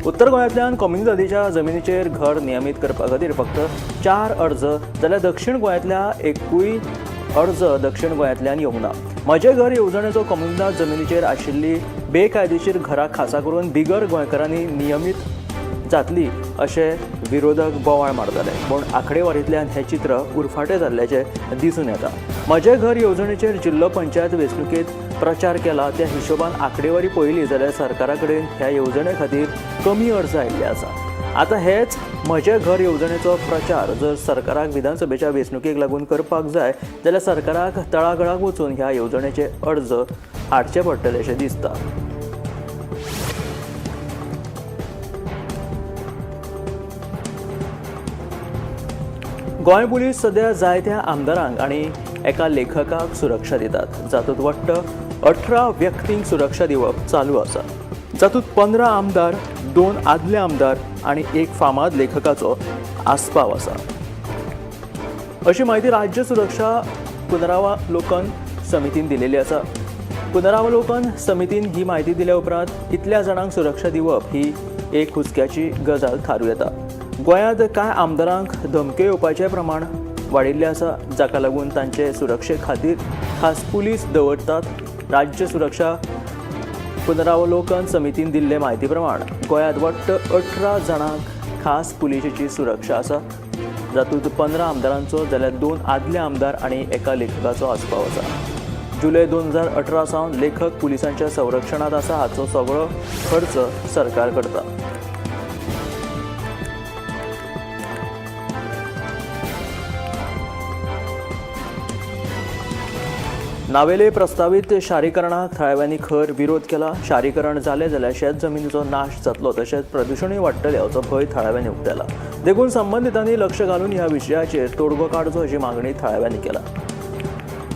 उत्तर गोंयांतल्यान कोमुनिदादीच्या जमिनीचेर घर नियमीत करपा खातीर फक्त 4 अर्ज जाल्यार दक्षिण गोंयांतल्या एकूय अर्ज दक्षिण गोंयांतल्यान येवंक ना. म्हजें घर येवजणेचो कोमुनिदाद जमिनीचेर आशिल्ली बेकायदेशीर घरां खासा करून बिगर गोंयकारांनी नियमीत जातली अशें विरोधक बोवाळ मारताले, पूण आंकडेवारींतल्यान हें चित्र उरफाटें जाल्ल्याचें दिसून येता. म्हजें घर येवजणेचेर जिल्लो पंचायत वेंचणुकेंत प्रचार केला त्या हिशोबान आंकडेवारी पळयली जाल्यार सरकारा कडेन ह्या येवजणे खातीर कमी अर्ज आयिल्ले आसा. आतां हेच म्हजें घर येवजणेचो प्रचार जर सरकाराक विधानसभेच्या वेंचणुकेक लागून करपाक जाय जाल्यार सरकाराक तळागळाक वचून ह्या येवजणेचे अर्ज हाडचे पडटले अशें दिसता. गोंय पुलीस सध्या जायत्या आमदारांक आनी एका लेखकाक सुरक्षा दितात, जातूंत वट्ट 18 व्यक्तींक सुरक्षा दिवप चालू आसा. जातूंत 15 आमदार, 2 आदले आमदार आनी 1 फामाद लेखकाचो आस्पाव आसा, अशी म्हायती राज्य सुरक्षा पुनरावलोकन समितीन दिलेली आसा. पुनरावलोकन समितीन ही म्हायती दिल्या उपरांत इतल्या जाणांक सुरक्षा दिवप ही एक हुस्क्याची गजाल थारूं येता. गोंयांत कांय आमदारांक धमक्यो येवपाचें प्रमाण वाडिल्लें आसा, जाका लागून तांचे सुरक्षे खातीर खास पुलीस दवरतात. राज्य सुरक्षा पुनरावलोकन समितीन दिल्ले म्हायती प्रमाण गोंयांत वट्ट 18 जाणांक खास पुलिशेची सुरक्षा आसा, जातूंत 15 आमदारांचो जाल्यार 2 आदले आमदार आनी एका लेखकाचो आस्पाव आसा. जुलय 2018 सावन लेखक पुलिसांच्या संरक्षणांत आसा. हाचो सगळो खर्च सरकार करता. नावेले प्रस्तावीत शारीकरणाक थळाव्यांनी खर विरोध केला. शारीकरण जालें जाल्यार शेत जमिनीचो नाश जातलो, तशेंच प्रदुशणूय वाडटलें असो भंय थळाव्यांनी उक्तायला. देखून संबंदितांनी लक्ष घालून ह्या विशयाचेर तोडगो काडचो अशी मागणी थळाव्यांनी केला.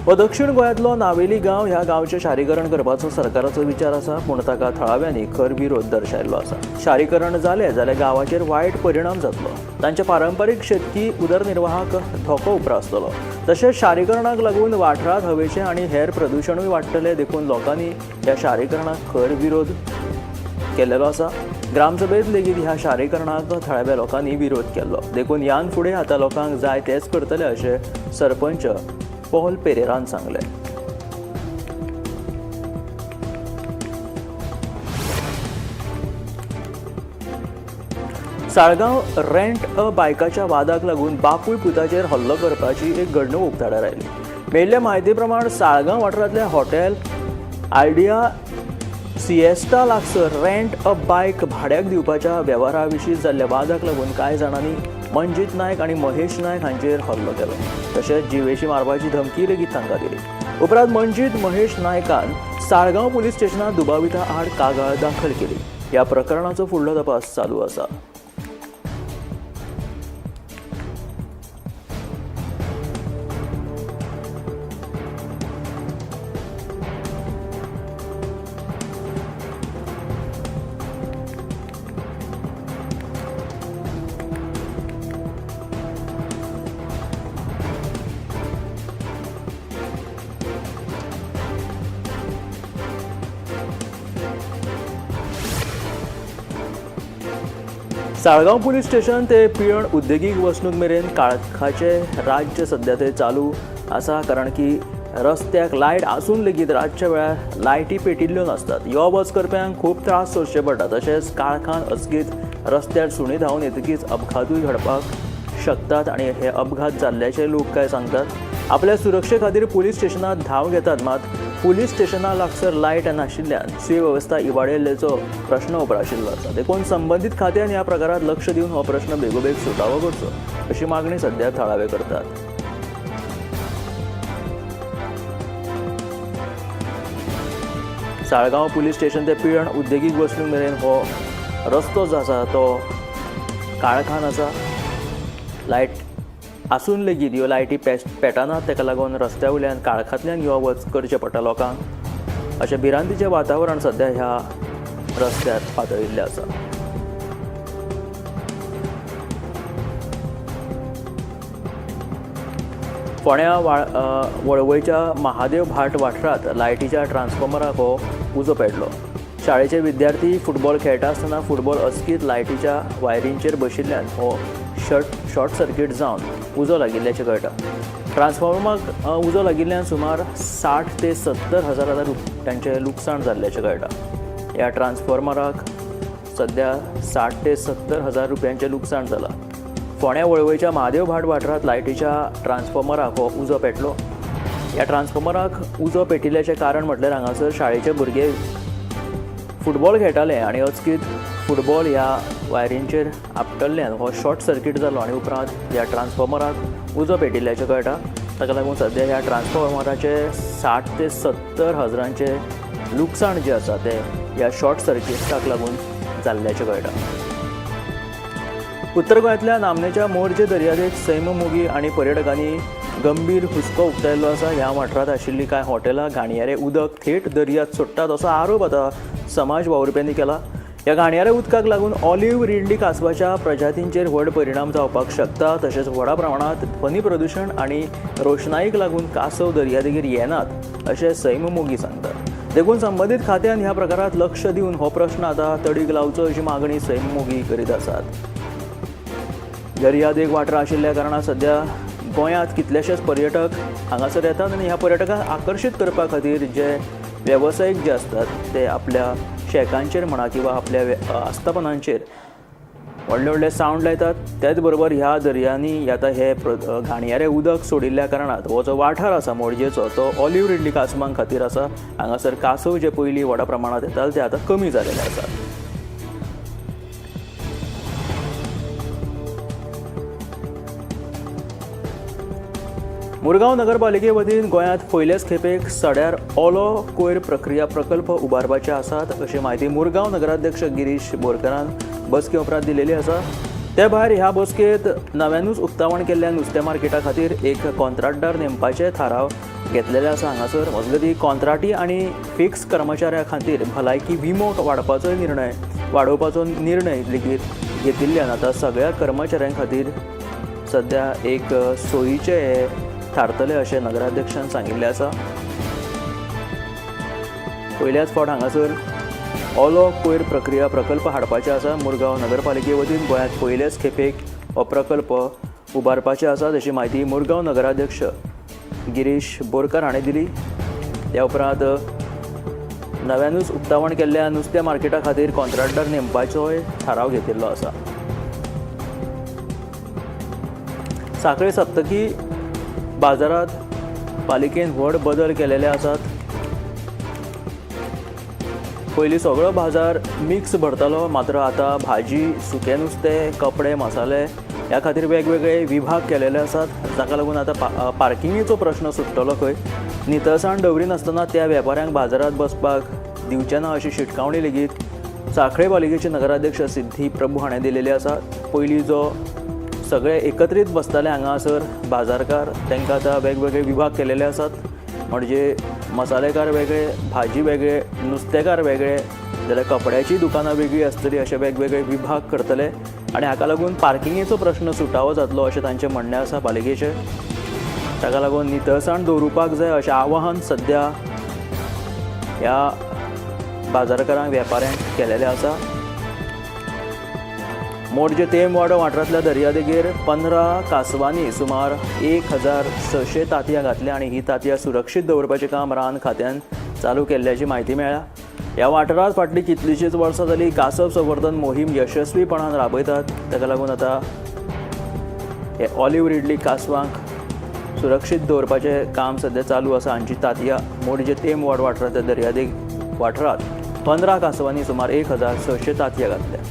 हो दक्षिण गोंयांतलो नावेली गांव. ह्या गांवचें शारीकरण करपाचो सरकाराचो विचार आसा, पूण ताका थळाव्यांनी खर विरोध दर्शायल्लो आसा. शारीकरण जालें जाल्यार गांवाचेर वायट परिणाम जातलो, तांच्या पारंपारीक शेतकी उदरनिर्वाहाक धोको उप्रासतलो. तशेंच शारीकरणाक लागून वाठारांत हवेचें आनी हेर प्रदुशणूय वाडटलें. देखून लोकांनी ह्या शारीकरणाक खर विरोध केल्लो आसा. ग्रामसभेंत लेगीत ह्या शारीकरणाक थळाव्या लोकांनी विरोध केल्लो. देखून ह्यान फुडें आतां लोकांक जाय तेंच करतले अशें सरपंच पॉल पेरेरान सांगलें. साळगांव रेंट अ बायकाच्या वादाक लागून बापूय पुताचेर हल्लो करपाची एक घडणूक उक्ताडार आयली. मेळिल्ल्या म्हायती प्रमाण साळगांव वाठारांतल्या हॉटेल आयडिया सिएस्टा लागसर रेंट अ बायक भाड्याक दिवपाच्या वेव्हारा विशीं जाल्ल्या वादाक लागून कांय जाणांनी मंजीत नायक आनी महेश नायक हांचेर हल्लो केलो. तशेंच जिवेशी मारपाची धमकी लेगीत तांकां दिली. उपरांत मंजीत महेश नायकान साळगांव पुलीस स्टेशनांत दुबाविता आड कागाळ दाखल केली. ह्या प्रकरणाचो फुडलो तपास चालू आसा. साळगांव पुलीस स्टेशन ते पिळर्ण उद्देगीक वसणूक मेरेन काळखाचें राज्य सध्या थंय चालू आसा, कारण की रस्त्याक लायट आसून लेगीत रातच्या वेळार लायटी पेटिल्ल्यो नासतात. यो वच करप्यांक खूब त्रास सोंसचे पडटा. तशेंच काळखान अचकीत रस्त्यार सुणी धांवन येतकीच अपघातूय घडपाक शकतात आनी हे अपघात जाल्ल्याचे लोक काय सांगतात. आपल्या सुरक्षे खातीर पुलीस स्टेशनात धांव घेतात, मात पुलीस स्टेशना लागसर लायट नाशिल्ल्यान सुवेवस्था इबाडिल्ल्याचो प्रश्न उप्राशिल्लो आसा. देखून संबंदीत खात्यान ह्या प्रकारात लक्ष दिवन हो प्रश्न बेगोबेग सुटावो करचो अशी मागणी सध्या थळावे करतात. साळगांव पुलीस स्टेशन ते पिळर्ण उद्देगीक वसणूक मेरेन हो रस्तो जो आसा तो काळखान आसा. लायट आसून लेगीत ह्यो लायटी पेटनात, ताका लागून रस्त्या वयल्यान काळखांतल्यान यो वच करचें पडटा लोकांक. अशें भिरांतीचें वातावरण सध्या ह्या रस्त्यार पातळिल्लें आसा. फोंड्या वळवयच्या महादेव भाट वाठारांत लायटीच्या ट्रान्सफॉर्मराक हो उजो पेटलो. शाळेचे विद्यार्थी फुटबॉल खेळटा आसतना फुटबॉल अचकीत लायटीच्या वायरींचेर बशिल्ल्यान हो शॉर्ट सर्किट जावन उजो लागिल्ल्याचें कळटा. ट्रान्सफॉर्मराक उजो लागिल्ल्यान सुमार 60 ते 70 हजार रुपयांचें लुकसाण जाल्ल्याचें कळटा. ह्या ट्रान्सफॉर्मराक सध्या 60 ते 70 हजार रुपयांचें लुकसाण जालां. फोंड्या वळवयच्या महादेव भाट वाठारांत लायटीच्या ट्रान्सफॉर्मराक हो उजो पेटलो. ह्या ट्रान्सफॉर्मराक उजो पेटिल्ल्याचें कारण म्हटल्यार हांगासर शाळेचे भुरगे फुटबॉल खेळटाले आनी अचकीत फुटबॉल ह्या वायरींचेर आपटल्ल्यान हो शॉर्ट सर्कीट जालो आनी उपरांत ह्या ट्रान्सफॉर्मराक उजो पेटिल्ल्याचें कळटा. ताका लागून सद्या ह्या ट्रान्सफॉर्मराचें 60 ते 70 हजारांचें लुकसाण जें आसा तें ह्या शॉर्ट सर्किटाक लागून जाल्ल्याचें कळटा. उत्तर गोंयांतल्या नामनेच्या मोरजे दर्यादेग सैममोगी आनी पर्यटकांनी गंभीर हुस्को उक्तायल्लो आसा. ह्या वाठारांत आशिल्लीं कांय हॉटेलां घाणयारें उदक थेट दर्यांत सोडटात असो आरोप आतां समाज वावुरप्यांनी केला. ह्या घाणयाऱ्या उदकाक लागून ऑलिव्ह रिडली कासवाच्या प्रजातींचेर व्हड परिणाम जावपाक शकता. तशेंच व्हडा प्रमाणांत ध्वनी प्रदूशण आनी रोशणाईक लागून कासव दर्यादेगेर येनात अशें सैममोगी सांगतात. देखून संबंदीत खात्यान ह्या प्रकारात लक्ष दिवन हो प्रश्न आतां तडीक लावचो अशी मागणी सैममोगी करीत आसात. दर्यादेग वाठार आशिल्ल्या कारणान सद्या गोंयांत कितलेशेच पर्यटक हांगासर येतात आनी ह्या पर्यटकांक आकर्शीत करपा खातीर जे वेवसायीक जे आसतात ते आपल्या शॅकांचेर म्हणा किंवा आपल्या आस्थापनांचेर व्हडले व्हडले सावंड लायतात. त्याच बरोबर ह्या दर्यांनी आतां हे घाणयारें उदक सोडिल्ल्या कारणान हो जो वाठार आसा मोरजेचो तो ऑलिव्ह रिडली कासवां खातीर आसा. हांगासर कासव जे पयलीं व्हडा प्रमाणांत येताले ते आतां कमी जालेले आसात. मुरगांव नगरपालिके वतीन गोंयांत पयलेच खेपेक सड्यार ओलो कोयर प्रक्रिया प्रकल्प उबारपाचे आसात अशी म्हायती मुरगांव नगराध्यक्ष गिरीश बोरकरान बसके उपरांत दिलेली आसा. ते भायर ह्या बसकेंत नव्यानूच उक्तावण केल्ल्या नुस्तें मार्केटा खातीर एक कॉन्ट्रॅक्टदार नेमपाचे थाराव घेतलेले आसा. हांगासर मजगतीं कॉन्ट्राटी आनी फिक्स कर्मचाऱ्यां खातीर भलायकी विमो वाडोवपाचो निर्णय लेगीत घेतिल्ल्यान आतां सगळ्या कर्मचाऱ्यां खातीर सद्या एक सोयीचें हें थारतलें अशें नगराध्यक्षान सांगिल्लें आसा. पयल्याच फावट हांगासर ओलो कोयर प्रक्रिया प्रकल्प हाडपाचे आसा. मुरगांव नगरपालिके वतीन गोंयांत पयलेच खेपेक हो प्रकल्प उबारपाचे आसा अशी म्हायती मुरगांव नगराध्यक्ष गिरीश बोरकर हाणें दिली. त्या उपरांत नव्यानूच उक्तावण केल्ल्या नुस्त्या मार्केटा खातीर कॉन्ट्रॅक्टर नेमपाचोय थाराव घेतिल्लो आसा. साखळे सप्तकी बाजारात पालिकेन व्हड बदल केलेले आसात. पयलीं सगळो बाजार मिक्स भरतालो, मात्र आतां भाजी, सुकें नुस्तें, कपडे, मसाले ह्या खातीर वेगवेगळे विभाग केलेले आसात. ताका लागून आतां पार्किंगेचो प्रश्न सुट्टलो खंय. नितळसाण दवरिनासतना त्या वेपाऱ्यांक बाजारांत बसपाक दिवचे ना अशी शिटकावणी लेगीत साखळे पालिकेचे नगराध्यक्ष सिद्धी प्रभू हाणें दिलेली आसा. पयलीं जो सगळे एकत्रीत बसताले हांगासर बाजारकार, तांकां आतां वेगवेगळे विभाग केलेले आसात. म्हणजे मसालेकार वेगळे, भाजी वेगळे, नुस्तेकार वेगळे, जाल्यार कपड्याची दुकानां वेगळी आसतली अशे वेगवेगळे विभाग करतले आनी हाका लागून पार्किंगेचो प्रश्न सुटावो जातलो अशें तांचें म्हणणें आसा पालिकेचें. ताका लागून नितळसाण दवरुपाक जाय अशें आवाहन सद्या ह्या बाजारकारांक, वेपाऱ्यांक केलेलें आसा. मोरजे तेमवाडो वाठारांतल्या दर्यादेगेर 15 कासवांनी सुमार 1600 तांतयां घातल्या आनी ही तांतयां सुरक्षीत दवरपाचें काम रान खात्यान चालू केल्ल्याची म्हायती मेळ्ळ्या. ह्या वाठारांत फाटलीं कितलींशींच वर्सां जालीं कासव संवर्धन मोहीम यशस्वीपणान राबयतात. ताका लागून आतां हे ऑलिव्ह रिडली कासवांक सुरक्षीत दवरपाचें काम सद्या चालू आसा. हांची तांतयां मोरजे तेमवाड वाठारांतल्या दर्यादेग वाठारांत 15 कासवांनी सुमार 1600 तांतयां घातल्या.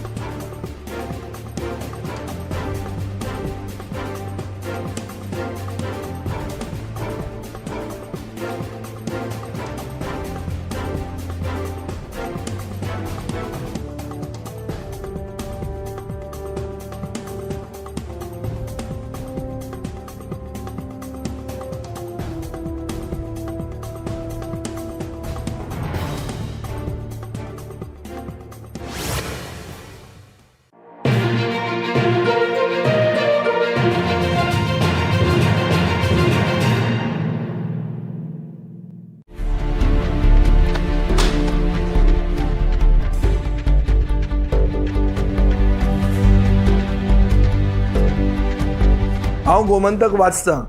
हांव गोमंतक वाचतां.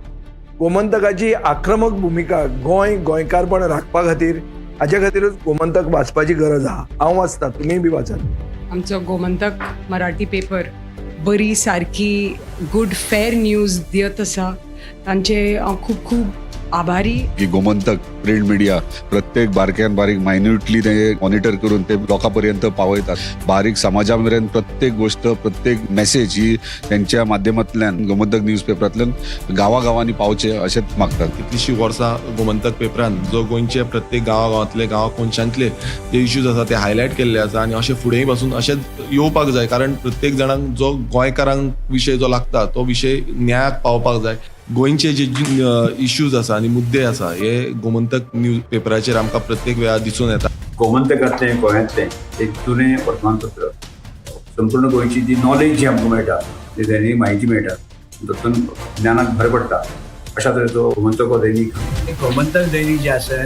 गोमंतकाची आक्रमक भुमिका गोंय गोंयकारपण राखपा खातीर, हाजे खातीरूच गोमंतक वाचपाची गरज आहा. हांव वाचतां, तुमीय बी वाचात. आमचो गोमंतक मराठी पेपर बरी सारकी गुड फेर न्यूज दियत आसा, तांचे हांव खूब खूब आभारी. की गोमंतक प्रिंट मिडिया प्रत्येक बारक्यान बारीक मायन्युटली ते मॉनिटर करून ते लोकां पर्यंत पावयतात. बारीक समाजा मेरेन प्रत्येक गोष्ट, प्रत्येक मेसेज ही त्यांच्या माध्यमांतल्यान गोमंतक न्यूज पेपरांतल्यान गांवागांवांनी पावचे अशेंच मागतात. कितलीशीं वर्सां गोमंतक पेपरान जो गोंयचे प्रत्येक गांवागांवांतले, गांवा कोनशांतले जे इश्यूज आसा ते हायलायट केल्ले आसा आनी अशें फुडेंय पासून अशेंच येवपाक जाय, कारण प्रत्येक जाणांक जो गोंयकारांक विशय जो लागता तो विशय न्यायाक पावपाक जाय. गोंयचे जे इश्यूज आसा आनी मुद्दे आसा हे गोमंतक न्यूज पेपराचेर आमकां प्रत्येक वेळार दिसून येता. गोमंतकांतलें गोंयांतलें एक जुनें वर्तमानपत्र, संपूर्ण गोंयची जी नॉलेज जी आमकां मेळटा, जी दैनीक म्हायती मेळटा, तातूंत ज्ञानाक भर पडटा. अशा तरेचो गोमंतक हो दैनीक. गोमंतक दैनीक जें आसा,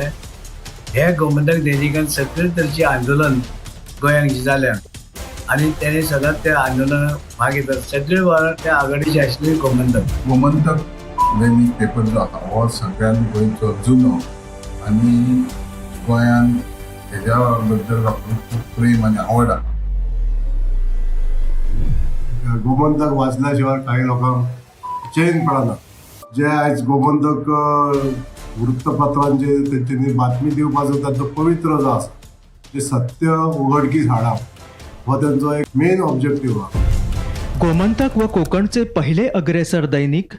हे गोमंतक दैनिकान सगळे तरेचें आंदोलन गोंयांत जें जाल्या आनी तेणे सदांच त्या आंदोलनाक भाग घेतात. सगळे वेळार त्या आघाडीचे आशिल्ले गोमंतक. गोमंतक दैनीक पेपर जो आसा हो सगळ्यान गोंयचो जुनो आनी गोंयान हेज्या बद्दल लोकांक खूब प्रेम आनी आवड आसा. गोमंतक वाचल्या शिवाय काही लोकांक चैन पडना. जे आयज गोमंतक वृत्तपत्रांचे तेंच्यांनी बातमी दिवपाचो तांचो पवित्र जो आसा, जे सत्य उघडकीस हाडप हो तेंचो एक मेन ऑब्जेक्टीव आहा. गोमंतक व कोकणचे पहिले अग्रेसर दैनिक,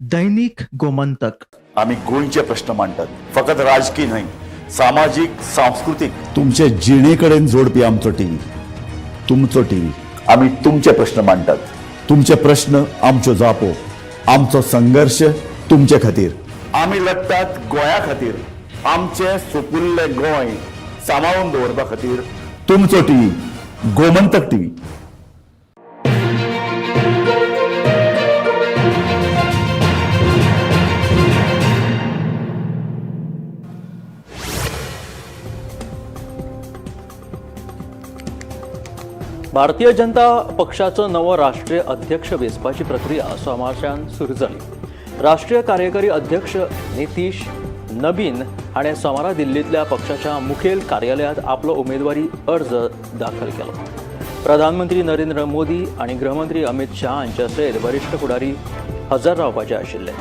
दैनिक गोमंतक. आमी गोंयचे प्रश्न मांडटात, फकत राजकी न्हय, सामाजीक, सांस्कृतीक. तुमचे जिणे कडेन जोडपी आमचो टीव्ही, तुमचो टीव्ही. आमी तुमचे प्रश्न मांडटात. तुमचे प्रश्न आमच्यो जापो, आमचो संघर्श तुमचे खातीर. आमी लडटात गोंया खातीर, आमचें सुपुल्लें गोंय सांबाळून दवरपा खातीर. तुमचो टीव्ही, गोमंतक टीव्ही. भारतीय जनता पक्षाचो नवो राष्ट्रीय अध्यक्ष वेंचपाची प्रक्रिया सोमारच्यान सुरू जाली. राष्ट्रीय कार्यकारी अध्यक्ष नितीश नबीन हाणें सोमारा दिल्लींतल्या पक्षाच्या मुखेल कार्यालयांत आपलो उमेदवारी अर्ज दाखल केलो. प्रधानमंत्री नरेंद्र मोदी आनी गृहमंत्री अमित शाह हांच्या सयत वरिश्ठ फुडारी हजर रावपाचे आशिल्ले.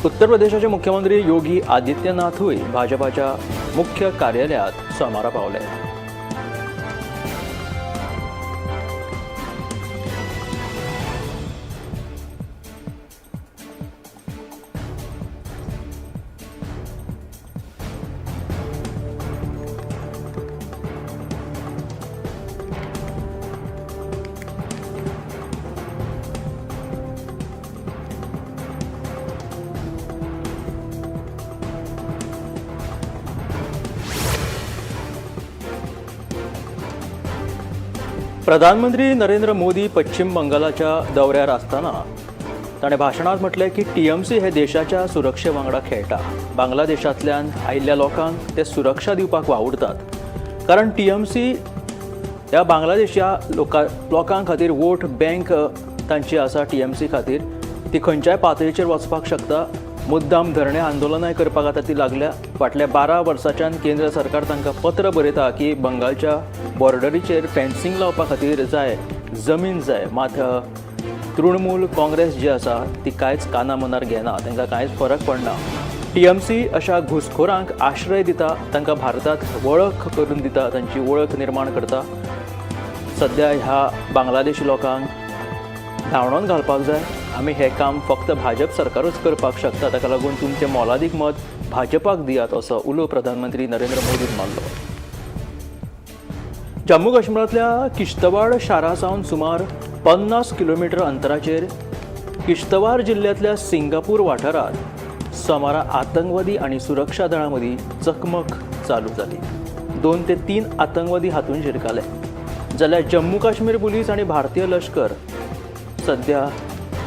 उत्तर प्रदेशाचे मुख्यमंत्री योगी आदित्यनाथूय भाजपाच्या मुख्य कार्यालयांत सोमारा पावले. प्रधानमंत्री नरेंद्र मोदी पश्चिम बंगालाच्या दौऱ्यार आसतना ताणें भाशणांत म्हटलें की टीएमसी हे देशाच्या सुरक्षे वांगडा खेळटा. बांगलादेशांतल्यान आयिल्ल्या लोकांक ते सुरक्षा दिवपाक वावुरतात, कारण टीएमसी ह्या बांगलादेशा लोकां खातीर वोट बँक तांची आसा. टीएमसी खातीर ती खंयच्याय पातळीचेर वचपाक शकता. मुद्दाम धरणे आंदोलनाय करपाक आतां ती लागल्या. फाटल्या 12 वर्सांच्यान केंद्र सरकार तांकां पत्र बरयता की बंगालच्या बॉर्डरीचेर फेन्सिंग लावपा खातीर जाय जमीन जाय, मात तृणमूल काँग्रेस जी आसा ती कांयच काना मनार घेना, तांकां कांयच फरक पडना. टीएमसी अशा घुसखोरांक आश्रय दिता, तांकां भारतांत वळख करून दिता, तांची वळख निर्माण करता. सद्या ह्या बांगलादेशी लोकांक धांवडोवन घालपाक जाय. आमी हें काम फक्त भाजप सरकारूच करपाक शकता, ताका लागून तुमचें मोलादीक मत भाजपाक दियात असो उलो प्रधानमंत्री नरेंद्र मोदीन मारलो. जम्मू काश्मीरांतल्या किश्तवाड शारा सावन सुमार 50 किलोमिटर अंतराचेर किश्तवार जिल्ल्यांतल्या सिंगापूर वाठारांत सोमारा आतंकवादी आनी सुरक्षा दळां मदीं चकमक चालू जाली. 2 ते 3 आतंकवादी हातूंत शिरकाले. जाल्यार जम्मू काश्मीर पुलीस आनी भारतीय लश्कर सद्या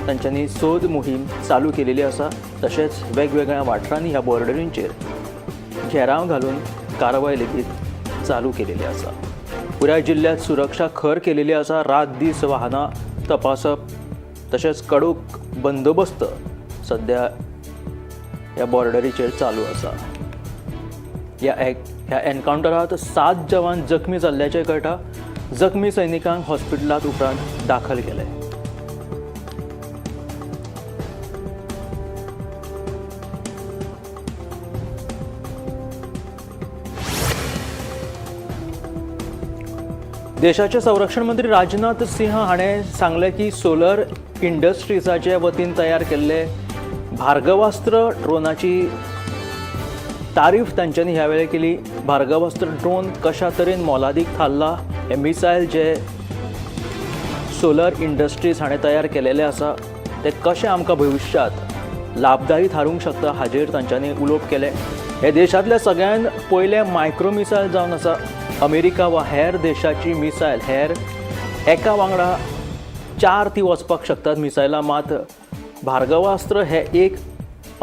तांच्यांनी सोद मोहीम चालू केलेली आसा. तशेंच वेगवेगळ्या वाठारांनी ह्या बॉर्डरींचेर घेराव घालून कारवाय लेगीत चालू केलेली आसा. पुराय जिल्ल्यांत सुरक्षा खर केलेली आसा. रात दीस वाहनां तपासप तशेंच कडक बंदोबस्त सध्या ह्या बॉर्डरीचेर चालू आसा. ह्या एनकावंटरांत 7 जवान जखमी जाल्ल्याचें कळटा. जखमी सैनिकांक हॉस्पिटलांत उपरांत दाखल केले. देशाचे संरक्षण मंत्री राजनाथ सिंह हाणें सांगलें की सोलर इंडस्ट्रीजाचे वतीन तयार केल्ले भार्गवास्त्र ड्रोनाची तारीफ तांच्यांनी ह्या वेळार केली. भार्गवास्त्र ड्रोन कशा तरेन मोलादीक थारला, हे मिसायल जे सोलर इंडस्ट्रीज हाणें तयार केलेले आसा ते कशें आमकां भविश्यांत लाभदायी थारूंक शकता हाजेर तांच्यांनी उलोवप केलें. हे देशांतले सगळ्यान पयलें मायक्रो मिसायल जावन आसा. अमेरिका वा हेर देशाची मिसायल हेर एका वांगडा 4 ती वचपाक शकतात मिसायलां, मात भार्गवास्त्र हे एक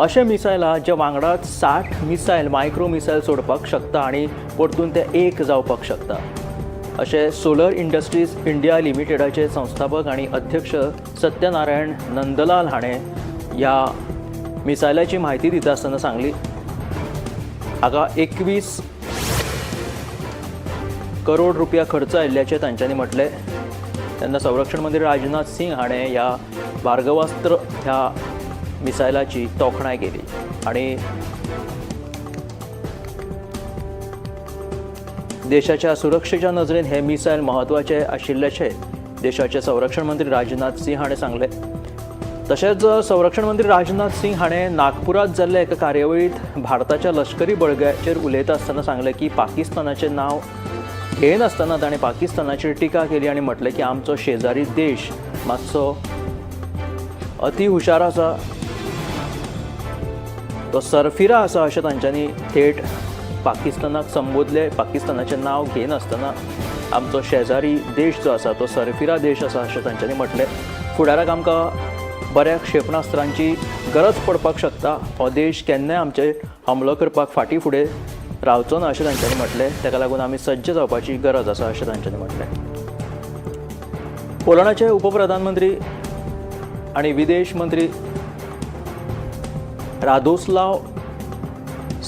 अशें मिसायल आहा जे वांगडाच 60 मिसायल मायक्रो मिसायल सोडपाक शकता आनी परतून ते एक जावपाक शकता, अशें सोलर इंडस्ट्रीज इंडिया लिमिटेडाचे संस्थापक आनी अध्यक्ष सत्यनारायण नंदलाल हाणें ह्या मिसायलाची म्हायती दिता आसतना सांगली. हाका 21 करोड रुपया खर्च आयिल्ल्याचें तांच्यांनी म्हटलें. तेन्ना संरक्षण मंत्री राजनाथ सिंग हाणें ह्या भार्गवास्त्र ह्या मिसायलाची तोखणाय केली आनी देशाच्या सुरक्षेच्या नजरेन हे मिसायल म्हत्वाचे आशिल्ल्याचें देशाचे संरक्षण मंत्री राजनाथ सिंग हाणें सांगलें. तशेंच संरक्षण मंत्री राजनाथ सिंग हाणें नागपुरांत जाल्ल्या एका कार्यावळींत भारताच्या लश्करी बळग्याचेर उलयता आसतना सांगलें की पाकिस्तानाचें नांव घेयनासतना ताणें पाकिस्तानाचेर टिका केली आनी म्हटलें की आमचो शेजारी देश मातसो अति हुशार आसा, तो सरफिरा आसा अशें तांच्यांनी थेट पाकिस्तानाक संबोधले. पाकिस्तानाचें नांव घेयनासतना आमचो शेजारी देश जो आसा तो सरफिरा देश आसा अशें तांच्यांनी म्हटलें. फुडाराक आमकां बऱ्या क्षेपणास्त्रांची गरज पडपाक शकता, हो देश केन्नाय आमचेर हमलो करपाक फाटीं फुडें रावचो ना अशें तांच्यांनी म्हटलें. ताका लागून आमी सज्ज जावपाची गरज आसा अशें तांच्यांनी म्हटलें. पोलंडाचे उपप्रधानमंत्री आनी विदेश मंत्री रादोस्लाव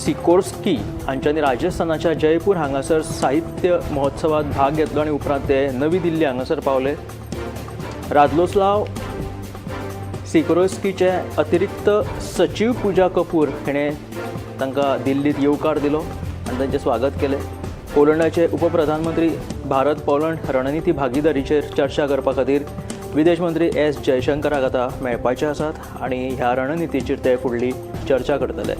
सिकोर्स्की हांच्यांनी राजस्थानाच्या जयपूर हांगासर साहित्य महोत्सवात भाग घेतलो आनी उपरांत ते नवी दिल्ली हांगासर पावले. रादोस्लाव सिकोर्स्कीचे अतिरिक्त सचीव पूजा कपूर हिणें तांकां दिल्लीत येवकार दिलो आनी तांचें स्वागत केलें. पोलंडाचे उपप्रधानमंत्री भारत पोलंड रणनिती भागीदारीचेर चर्चा करपा खातीर विदेश मंत्री एस जयशंकराक आतां मेळपाचे आसात आनी ह्या रणनितीचेर ते फुडली चर्चा करतले.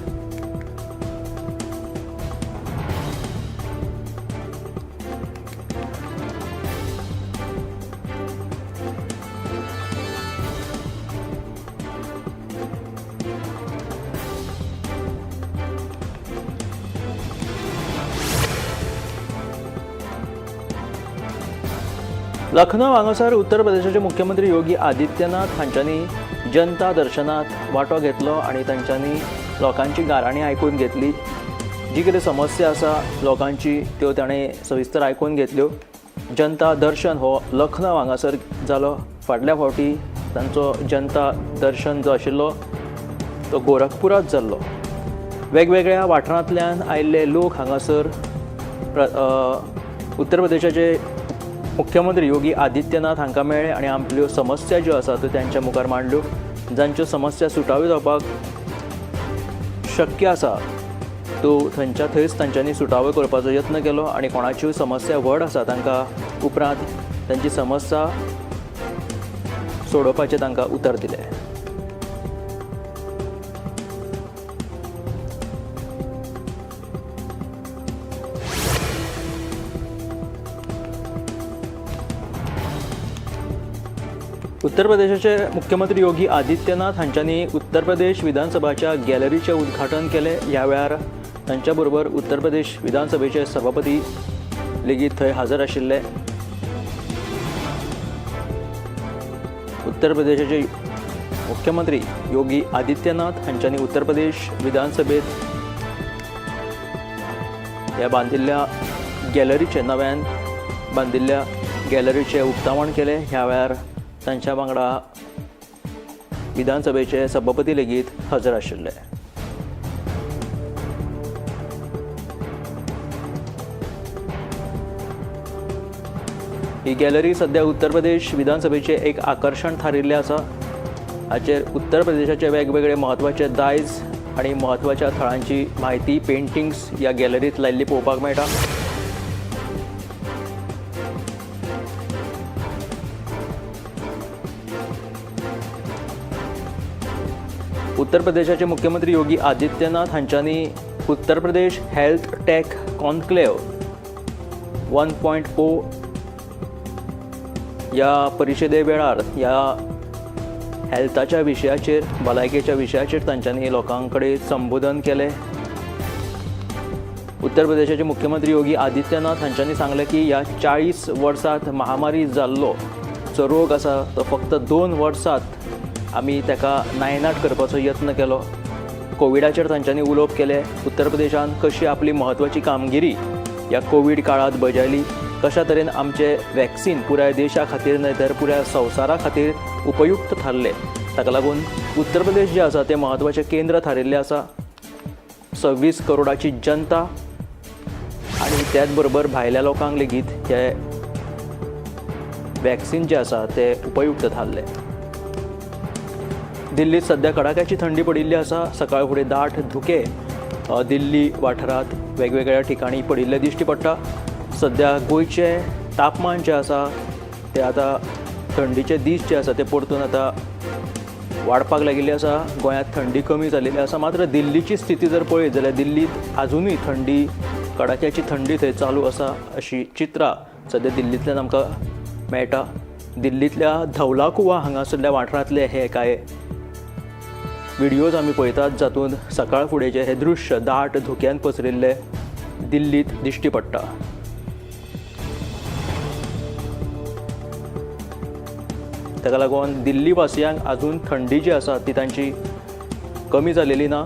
लखनौ हांगासर उत्तर प्रदेशाचे मुख्यमंत्री योगी आदित्यनाथ हांच्यांनी जनता दर्शनात वांटो घेतलो आनी तांच्यांनी लोकांची गाराणी आयकून घेतली. जी कितें समस्या आसा लोकांची त्यो ताणें सविस्तर आयकून घेतल्यो. जनता दर्शन हो लखनौ हांगासर जालो. फाटल्या फावटी तांचो जनता दर्शन जो आशिल्लो तो गोरखपुरांत जाल्लो. वेगवेगळ्या वाठारांतल्यान आयिल्ले लोक हांगासर उत्तर प्रदेशाचे मुख्यमंत्री योगी आदित्यनाथ हांकां मेळ्ळे आनी आपल्यो समस्या ज्यो आसा त्यो तांच्या मुखार मांडल्यो. जांच्यो समस्या सुटाव्यो जावपाक शक्य आसा त्यो थंयच्या थंयच तांच्यांनी सुटाव्यो करपाचो यत्न केलो आनी कोणाच्यो समस्या व्हड आसा तांकां उपरांत तांची समस्या सोडोवपाचें तांकां उतर दिलें. उत्तर प्रदेशाचे मुख्यमंत्री योगी आदित्यनाथ हांच्यांनी उत्तर प्रदेश विधानसभाच्या गॅलरीचें उद्घाटन केलें. ह्या वेळार तांच्या बरोबर उत्तर प्रदेश विधानसभेचे सभापती लेगीत थंय हजर आशिल्ले. उत्तर प्रदेशाचे मुख्यमंत्री योगी आदित्यनाथ हांच्यांनी उत्तर प्रदेश विधानसभेत ह्या बांदिल्ल्या गॅलरीचें नव्यान बांदिल्ल्या गॅलरीचें उक्तावण केलें. ह्या वेळार तांच्या वांगडा विधानसभेचे सभापती लेगीत हजर आशिल्ले. ही गॅलरी सध्या उत्तर प्रदेश विधानसभेचे एक आकर्शण थारिल्लें आसा. हाचेर उत्तर प्रदेशाचे वेगवेगळे म्हत्वाचे दायज आनी म्हत्वाच्या थळांची म्हायती पेंटिंग्स ह्या गॅलरींत लायिल्ली पळोवपाक मेळटा. उत्तर प्रदेशाचे मुख्यमंत्री Yogi Adityanath हांच्यांनी Uttar Pradesh health tech conclave 1.0 ह्या परिशदे वेळार ह्या हेल्थाच्या विशयाचेर, भलायकेच्या विशयाचेर तांच्यांनी लोकां कडेन संबोधन केलें. उत्तर प्रदेशाचे मुख्यमंत्री योगी आदित्यनाथ हांच्यांनी सांगलें की ह्या 40 वर्सांत महामारी जाल्लो जो रोग आसा तो फक्त 2 वर्सांत आमी ताका नायनाट करपाचो यत्न केलो. कोविडाचेर तांच्यांनी उलोवप केलें. उत्तर प्रदेशान कशी आपली म्हत्वाची कामगिरी ह्या कोवीड काळांत बजायली, कशा तरेन आमचें वॅक्सिन पुराय देशा खातीर न्हय तर पुराय संवसारा खातीर उपयुक्त थारलें, ताका लागून उत्तर प्रदेश जें आसा तें म्हत्वाचें केंद्र थारिल्लें आसा. 26 करोडाची जनता आनी त्याच बरोबर भायल्या लोकांक लेगीत हे वॅक्सिन जें आसा तें उपयुक्त थारलें. दिल्लीत सध्या कडाक्याची थंडी पडिल्ली आसा. सकाळ फुडें दाट धुके दिल्ली वाठारांत वेगवेगळ्या ठिकाणी पडिल्ले दिश्टी पडटा. सध्या गोंयचें तापमान जें आसा तें आतां थंडीचे दीस जे आसा ते परतून आतां वाडपाक लागिल्ले आसा. गोंयांत थंडी कमी जाल्ली आसा. मात्र दिल्लीची स्थिती जर पळयत जाल्यार दिल्लींत आजुनूय थंडी, कडाक्याची थंडी थंय चालू आसा अशी चित्रां सद्या दिल्लींतल्यान आमकां मेळटा. दिल्लींतल्या धौलाकुवा हांगासरल्या वाठारांतले हे कांय व्हिडियोज आमी पळयतात जातूंत सकाळ फुडेंचें हें दृश्य दाट धुक्यान पसरिल्लें दिल्लींत दिश्टी पडटा. ताका लागून दिल्ली वासियांक आजून थंडी जी आसा ती तांची कमी जालेली ना.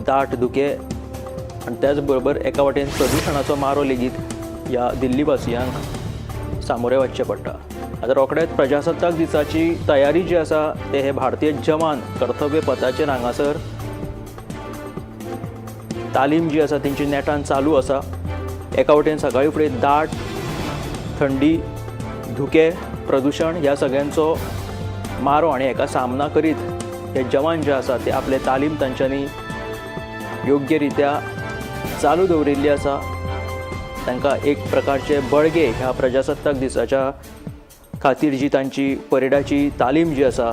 दाट धुके आनी त्याच बरोबर एका वाटेन प्रदुशणाचो मारो लेगीत ह्या दिल्ली वासियांक सामोरे वचचें पडटा. आतां रोखडेच प्रजासत्ताक दिसाची तयारी जी आसा ते हे भारतीय जवान कर्तव्य पथाचेर हांगासर तालीम जी आसा तेंची नेटान चालू आसा. एका वटेन सकाळी फुडें दाट थंडी, धुके, प्रदुशण ह्या सगळ्यांचो मारो आनी हेका सामना करीत हे जवान जे आसा ते आपले तालीम तांच्यांनी योग्य रित्या चालू दवरिल्ली आसा. तांकां एक प्रकारचे बळगे ह्या प्रजासत्ताक दिसाच्या खातीर जी तांची परेडाची तालीम जी आसा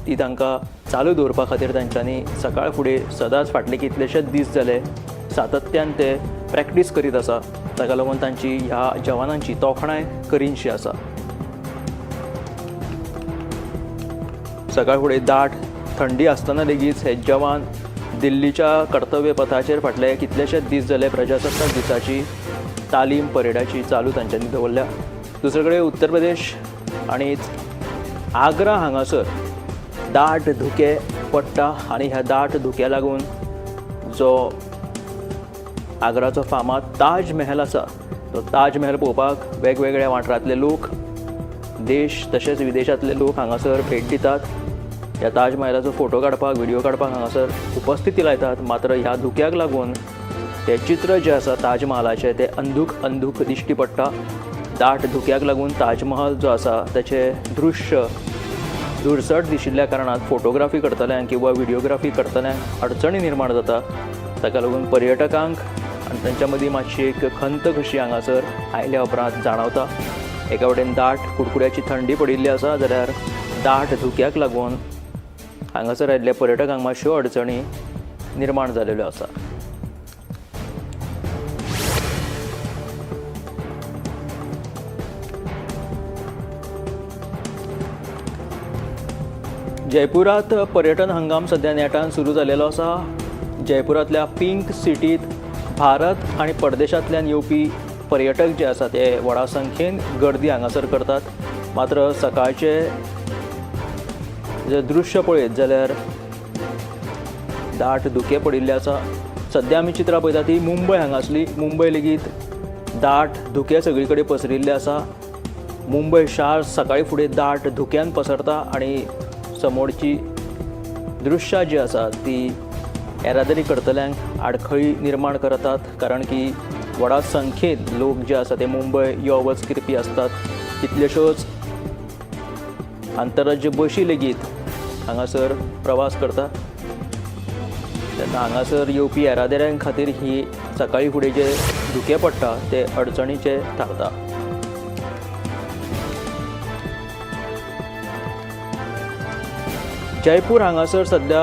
ती तांकां चालू दवरपा खातीर तांच्यांनी सकाळ फुडें सदांच फाटले कितलेशेच दीस जाले सातत्यान ते प्रॅक्टीस करीत आसा. ताका लागून तांची ह्या जवानांची तोखणाय करीनशी आसा. सकाळ फुडें दाट थंडी आसतना लेगीत हे जवान दिल्लीच्या कर्तव्य पथाचेर फाटले कितलेशेच दीस जाले प्रजासत्ताक दिसाची तालीम परेडाची चालू तांच्यांनी दवरल्या. दुसरे कडेन उत्तर प्रदेश आनी आग्रा हांगासर दाट धुके पडटा आनी ह्या दाट धुक्या लागून जो आग्राचो फामाद ताज महल आसा तो ताज महल पळोवपाक वेगवेगळ्या वाठारांतले लोक, देश तशेंच विदेशांतले लोक हांगासर भेट दितात. ह्या ताज महलाचो फोटो काडपाक, व्हिडियो काडपाक हांगासर उपस्थिती लायतात. मात्र ह्या धुक्याक लागून तें चित्र जें आसा ताज महालाचें तें अंधूक अंधूक दिश्टी पडटा. दाट धुक्याक लागून ताजमहल जो आसा ताचें दृश्य धुरसट दिशिल्ल्या कारणान फोटोग्राफी करतल्यांक किंवा व्हिडियोग्राफी करतल्यांक अडचणी निर्माण जाता. ताका लागून पर्यटकांक आनी तांच्या मदीं मातशी एक खंत कशी हांगासर आयल्या उपरांत जाणवता. एका वटेन दाट कुडकुड्याची थंडी पडिल्ली आसा जाल्यार दाट धुक्याक लागून हांगासर आयिल्ल्या पर्यटकांक मातश्यो अडचणी निर्माण जालेल्यो आसा. जयपुरात पर्यटन हंगाम सध्या नेटान सुरू जालेलो आसा. जयपुरांतल्या पिंक सिटीत भारत आनी परदेशांतल्यान येवपी पर्यटक जे आसा ते व्हडा संख्येन गर्दी हांगासर करतात. मात्र सकाळचे जे दृश्य पळयत जाल्यार दाट धुकें पडिल्लें आसा. सद्या आमी चित्रां पळयता ती मुंबय हांगासली. मुंबय लेगीत दाट धुकें सगळी कडेन पसरिल्लें आसा. मुंबय शार सकाळी फुडें दाट धुक्यान पसरता आनी समोरची दृश्यां जी आसा ती येरादारी करतल्यांक आडखळी निर्माण करतात, कारण की व्हडा संख्येन लोक जे आसा ते मुंबय यो वच करपी आसतात. कितल्योश्योच आंतरराज्य बशी लेगीत हांगासर प्रवास करता. तेन्ना हांगासर येवपी येरादाऱ्यां खातीर ही सकाळी फुडें जे धुकें पडटा ते अडचणीचे थारता. जयपूर हांगासर सद्या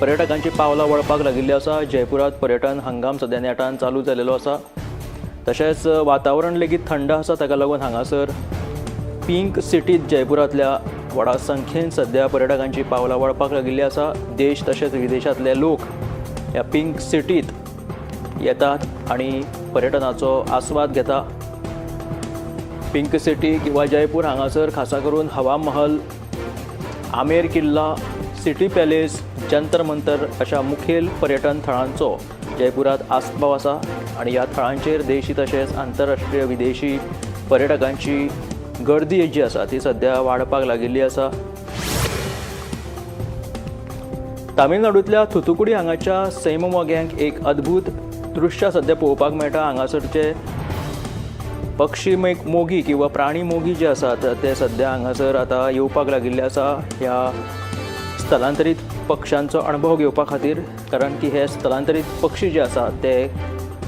पर्यटकांची पावलां वळपाक लागिल्ली आसा. जयपुरात पर्यटन हंगाम सद्या नेटान चालू जाल्लो आसा. तशेंच वातावरण लेगीत थंड आसा, ताका लागून हांगासर पिंक सिटीत जयपुरांतल्या व्हडा संख्येन सद्या पर्यटकांची पावलां वळपाक लागिल्ली आसा. देश तशेंच विदेशांतले लोक ह्या पिंक सिटीत येतात आनी पर्यटनाचो आस्वाद घेता. पिंक सिटी किंवा जयपूर हांगासर खासा करून हवा महल, आमेर किल्ला, सिटी पॅलेस, जंतर मंतर अशा मुखेल पर्यटन थळांचो जयपुरात आस्पाव आसा आनी ह्या थळांचेर देशी तशेंच आंतरराष्ट्रीय विदेशी पर्यटकांची गर्दी जी आसा ती सद्या वाडपाक लागिल्ली आसा. तामिळनाडूंतल्या थुतुकुडी हांगाच्या सैममोग्यांक एक अद्भूत दृश्य सद्या पळोवपाक मेळटा. हांगासरचे पक्षी मोगी किंवा प्राणी मोगी जे आसात ते सद्या हांगासर आतां येवपाक लागिल्ले आसा ह्या स्थलांतरीत पक्ष्यांचो अणभव घेवपा खातीर, कारण की हे स्थलांतरीत पक्षी जे आसात ते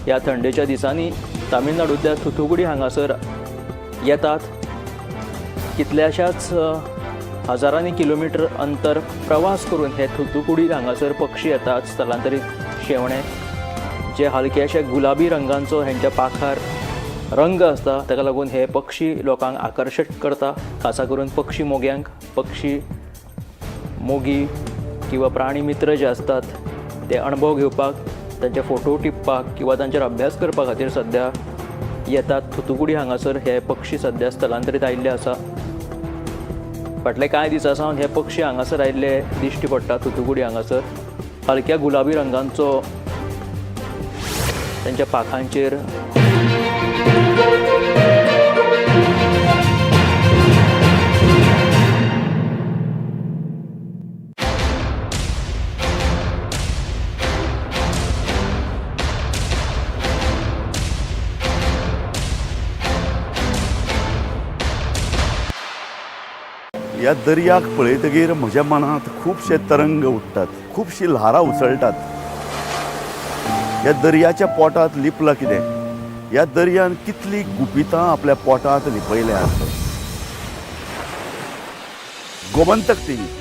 ह्या थंडेच्या दिसांनी तामिळनाडूंतल्या थुतुकुडी हांगासर येतात. कितल्याशाच हजारांनी किलोमिटर अंतर प्रवास करून हे थुतुकुडी हांगासर पक्षी येतात. स्थलांतरीत शेवणे जे हलक्याशे गुलाबी रंगांचो हेंच्या पाखार रंग आसता, ताका लागून हे पक्षी लोकांक आकर्शीत करता, खासा करून पक्षी मोग्यांक. पक्षी मोगी किंवा प्राणी मित्र जे आसतात ते अणभव घेवपाक, तांचे फोटो टिपपाक किंवा तांचेर अभ्यास करपा खातीर सद्या येतात. थुतुकुडी हांगासर हे पक्षी सद्या स्थलांतरीत आयिल्ले आसा. फाटले कांय दिसां सावन हे पक्षी हांगासर आयिल्ले दिश्टी पडटा. थुतुकुडी हांगासर हलक्या गुलाबी रंगांचो तांच्या पाखांचेर ह्या दर्याक पळयतगीर म्हज्या मनांत खुबशे तरंग उठ्ठात, खुबशीं ल्हारां उसळटात. ह्या दर्याच्या पोटांत लिपलां कितें? ह्या दर्यान कितलीं गुपितां आपल्या पोटांत लिपयल्यांत. गोमंतक टीव्ही.